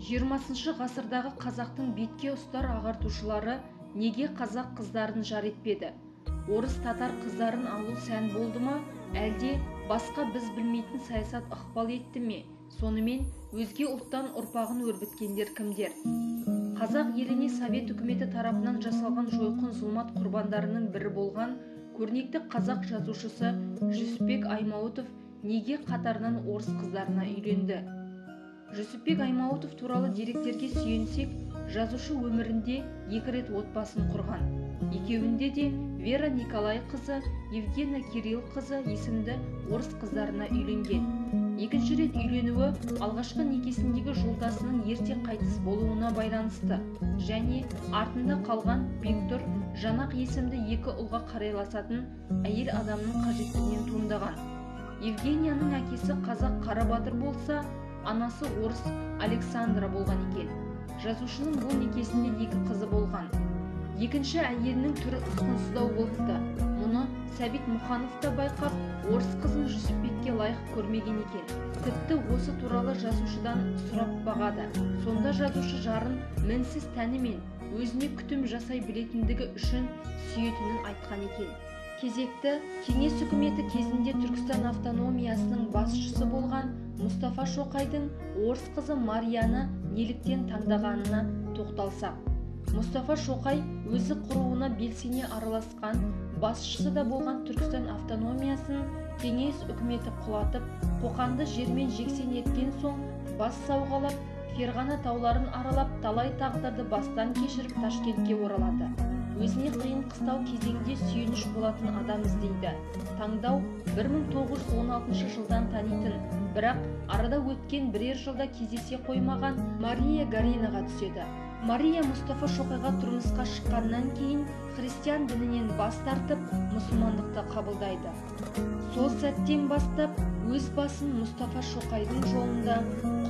20 ғасырдағы қазақтың бетке ұстар ағартушылары неге қазақ қыздарын жар етпеді? Орыс татар қыздарын алу сән болды ма, әлде басқа біз білмейтін саясат ықпал етті ме? Сонымен өзге ұлттан ұрпағын өрбіткендер кімдер? Қазақ еліне Совет үкіметі тарапынан жасалған жойқын зұлмат құрбандарының бірі болған көрнекті қазақ жазушысы Жүсіпбек Аймауытов неге қатарынан орыс қыздарына үйленді? Жүсіпбек Аймауытов туралы деректерге сүйенсек, жазушы өмірінде 2 рет отбасын құрған. Екеуінде де Вера Николай қызы, Евгения Кирилл қызы есімді орыс қыздарына үйленген. Екінші рет үйленуі алғашқы некесіндегі жолдасының ерте қайтыс болуына байланысты және артында қалған Бектұр, Жанақ есімді екі ұлға қарайласатын әйел адамның қажеттігінен туындаған. Евгенияның әкесі қазақ Қарабатыр болса, анасы орыс Александра болған екен. Жазушының бұл некесінде 2 қызы болған. Екінші әйелінің түрі ұсқынсыздау болыпты. Мұны Сәбит Мұқанов та байқап, орыс қызын Жүсіпбекке лайық көрмеген екен. Тіпті осы туралы жазушыдан сұрап бағады. Сонда жазушы жарын мінсіз тәнімен өзіне күтім жасай білетіндігі үшін сүйетінін айтқан екен. Кезекті Кеңес үкіметі кезінде Түркістан автономиясының басшысы болған Мұстафа Шоқайдың орыс қызы Марияны неліктен таңдағанына тоқталсақ. Мұстафа Шоқай өзі құруына белсене араласқан, басшысы да болған Түркістан автономиясын Кеңес үкіметі құлатып, Қоқанды жермен жексен еткен соң бас сауғалап, Ферғана тауларын аралап, талай тағдырды бастан кешіріп Ташкентке оралады. Өзіне қиын қыстау кезеңде сүйеніш болатын адам іздейді. Таңдау 1916 жылдан танитын, бірақ арада өткен бірер жылда кездесе қоймаған Мария Гаринаға түседі. Мария Мұстафа Шоқайға тұрмысқа шыққаннан кейін христиан дінінен бас тартып, мұсылмандықты қабылдайды. Сол сәттен бастап өз басын Мұстафа Шоқайдың жолында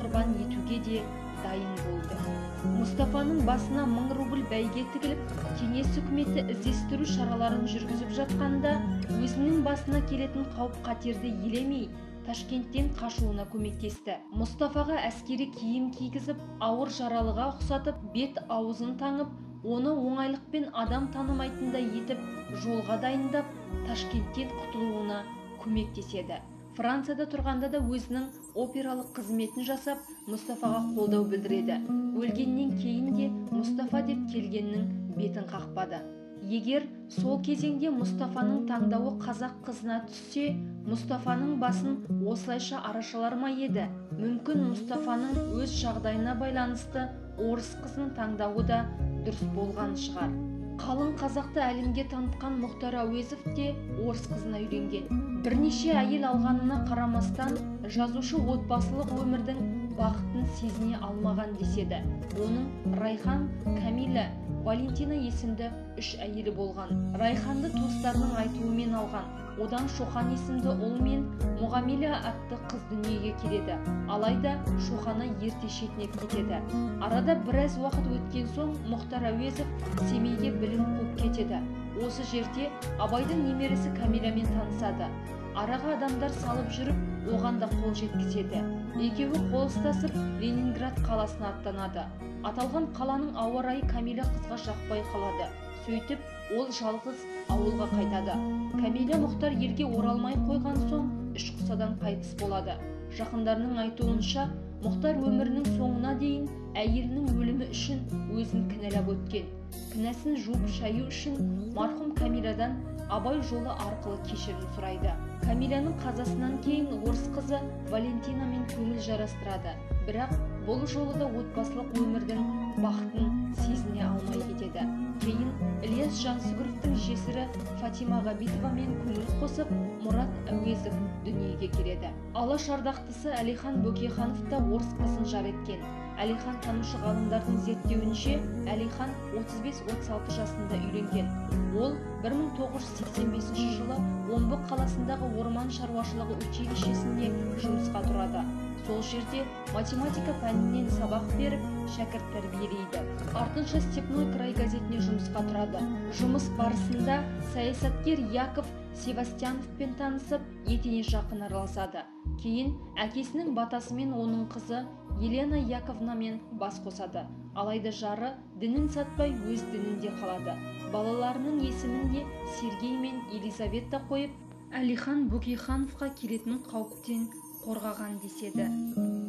құрбан етуге де дайын болды. Мұстафаның басына 1000 рубль бәйге тігіліп, Кеңес үкіметі іздестіру шараларын жүргізіп жатқанда, өзінің басына келетін қауіп-қатерді елемей, Ташкенттен қашуына көмектесті. Мұстафаға әскери киім кигізіп, ауыр жаралыға ұқсатып, бет аузын таңып, оны оңайлықпен адам танымайтындай етіп, жолға дайындап, Ташкенттен құтылуына көмектеседі. Францияда тұрғанда да өзінің опералық қызметін жасап, Мұстафаға қолдау білдіреді. Өлгеннен кейін де Мұстафа деп келгеннің бетін қақпады. Егер сол кезеңде Мұстафаның таңдауы қазақ қызына түссе, Мұстафаның басын осылайша арашалар ма еді? Мүмкін Мұстафаның өз жағдайына байланысты орыс қызын таңдауы да дұрыс болған шығар. Қалың қазақты әлемге танытқан Мұхтар Әуезов те орыс қызына үйленген. Бірнеше әйел алғанына қарамастан, жазушы отбасылық өмірдің бақытын сезіне алмаған деседі. Оның Райхан, Камила, Валентина есімді 3 әйелі болған. Райханды туыстарының айтуымен алған. Одан Шоқан есімді ұл мен Мұғамила атты қыз дүниеге келеді. Алайда Шоқаны ерте шетінеп кетеді. Арада біраз уақыт өткен соң Мұхтар Әуезов Семейге білім қуып кетеді. Осы жерде Абайдың немересі Камиламен танысады. Араға адамдар салып жүріп, оған да қол жеткізеді. Екеуі қол ұстасып, Ленинград қаласына аттанады. Аталған қаланың ауа райы Камила қызға жақпай қалады. Сөйтіп, ол жалғыз ауылға қайтады. Камила Мұхтар елге оралмай қойған соң іш құсадан қайтыс болады. Жақындарының айтуынша, Мұхтар өмірінің соңына дейін әйелінің өлімі үшін өзін кінәлап өткен. Кінәсін жуып шаю үшін марқұм Камиладан Абай жолы арқылы кешірім сұрайды. Камиланың қазасынан кейін орыс қызы Валентинамен көңіл жарастырады. Бірақ бұл жолы да отбасылық өмірдің бақытын сезіне алмай кетеді. Кейін Ілияс Жансүгіровтің жесірі Фатима Ғабитовамен көңіл қосып, Мұрат Әуезов дүниеге келеді. Алаш ардақтысы Әлихан Бөкейханов та орыс қызын жар еткен. Әлихан танушы ғалымдардың зерттеуінше, Әлихан 35-36 жасында үйленген. Ол 1985 жылы Омбы қаласындағы орман шаруашылығы училищесінде жұмысқа тұрады. Сол жерде математика пәнінен сабақ беріп, шәкірт тәрбиелейді. Артынша Степной край газетіне жұмысқа тұрады. Жұмыс барысында саясаткер Яков Севастьяновпен танысып, етене жақын араласады. Кейін әкесінің батасымен оның қызы Елена Яковнамен бас қосады. Алайда жары дінін сатпай өз дінінде қалады. Балаларының есімін де Сергей мен Елизавета қойып, Әлихан Бөкейхановқа келетін қауіптен қорғаған деседі.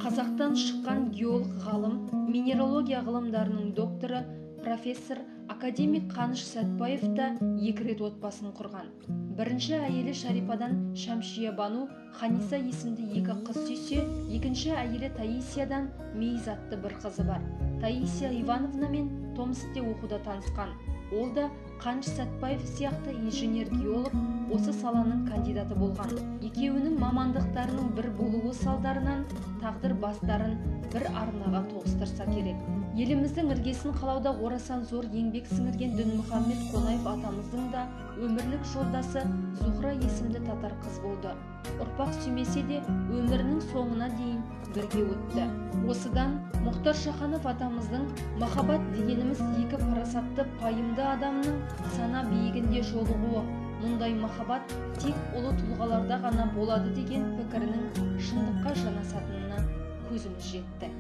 Қазақтан шыққан геолог ғалым, минералогия ғылымдарының докторы, профессор, академик Қаныш Сәтбаев та 2 рет отбасын құрған. Бірінші әйелі Шарипадан Шәмшия Бану, Ханиса есімді 2 қыз сүйсе, екінші әйелі Таисиядан Мейіз атты бір қызы бар. Таисия Ивановнамен Томскте оқуда танысқан. Ол да Қаныш Сәтбаев сияқты инженер-геолог, осы саланың кандидаты болған. Екеуінің мамандықтарының бір болуы салдарынан тағдыр бастарын бір арнаға тоғыстырса керек. Еліміздің іргесін қалауда орасан зор еңбек сіңірген Дінмұхаммед Қонаев атамыздың да өмірлік жолдасы Зухра есімді татар қыз болды. Ұрпақ сүймесе де өмірінің соңына дейін бірге өтті. Осыдан Мұхтар Шаханов атамыздың махаббат дегеніміз екі парасатты пайымды адамның сана биігінде жолығуы, мұндай махаббат тек ұлы тұлғаларда ғана болады деген пікірінің шындыққа жанасатынына көзіміз жетті.